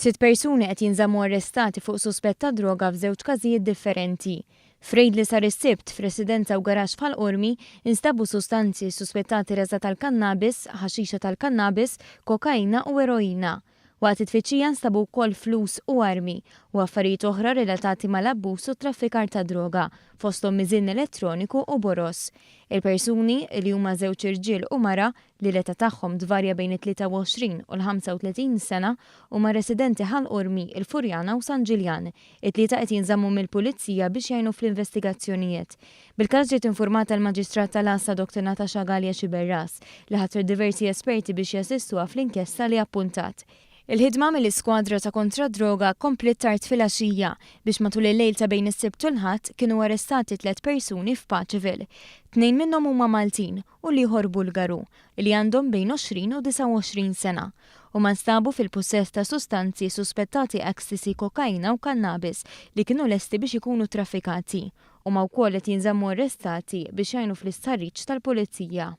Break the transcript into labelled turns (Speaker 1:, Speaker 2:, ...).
Speaker 1: Sitt persuni qed jinżammu arrestati fuq suspett ta' droga f'żewġ każijiet differenti. F'rejd li sar is-Sibt f'residenza u garaxx f'Ħal Qormi, instabu sustanzi suspettati raża tal-kannabis, ħaxixa tal-kannabis, kokaina u eroina. Waqt it-tfittxija nstabu wkoll flus u armi, u affarijiet oħra relatati mal-abbuż u t-traffikar tad-droga, fosthom miżien elettroniku u boroż. Il-persuni, li huma żewġ irġiel u mara, li l-età tagħhom tvarja bejn it-23 u l-35 sena, huma residenti Ħal Qormi, il-Furjana u San Ġiljan. It-tlieta qed jinżammu mill-Pulizija biex jgħinu fl-investigazzjonijiet. Bil-każ ġiet infurmata l-Maġistrat tal-Għassa Dr Natasha Galea Sciberras, li ħatret diversi esperti biex jassistuha fl-inkjesta li appuntat. Il-ħidma mill-iskwadra ta' kontra d-droga kompliet tard filgħaxija biex matul il-lejl ta' bejn is-Sibt u l-Ħadd kienu arrestati tliet persuni f'Paceville. Tnejn minnhom huma Maltin u l-ieħor Bulgaru, li għandhom bejn 20 u 29 sena. Huma nstabu fil-pussess ta' sustanzi suspettati ecstasy, kokaina u kannabis li kienu lesti biex ikunu traffikati. Huma wkoll qed jinżammu arrestati biex jgħinu fl-istħarriġ tal-Pulizija.